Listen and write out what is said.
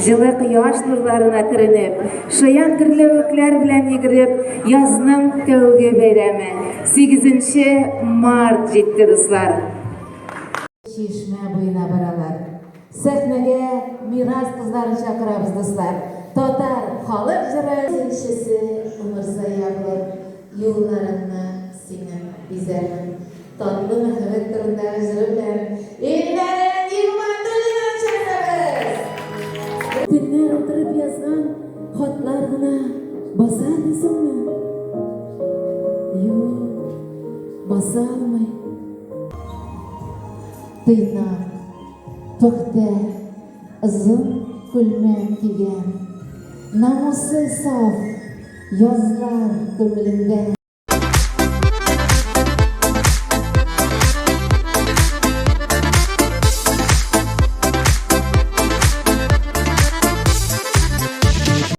Җылы кояш нурларына төренеп, шаян гөрләвекләр белән йөгереп, язның тәүге бәйрәме, сигезенче март җитте, дуслар. Чишмә буена баралар. Сәхнәгә Мирас кызларын чакырабыз, дуслар. Татар халык җыры. Икенчесе Умырзая булып, юлларыңны синең бизәрмен. Татлы мәхәббәт турындагы җыры белән Илнара Нигъмәтуллинаны чакырабыз! Төннәр утырып язган хатлар гына баса дисеңме? Юк, баса алмый. Тыйнак, пөхтә, озын күлмәк кигән, намусы саф, язлар күңелендә.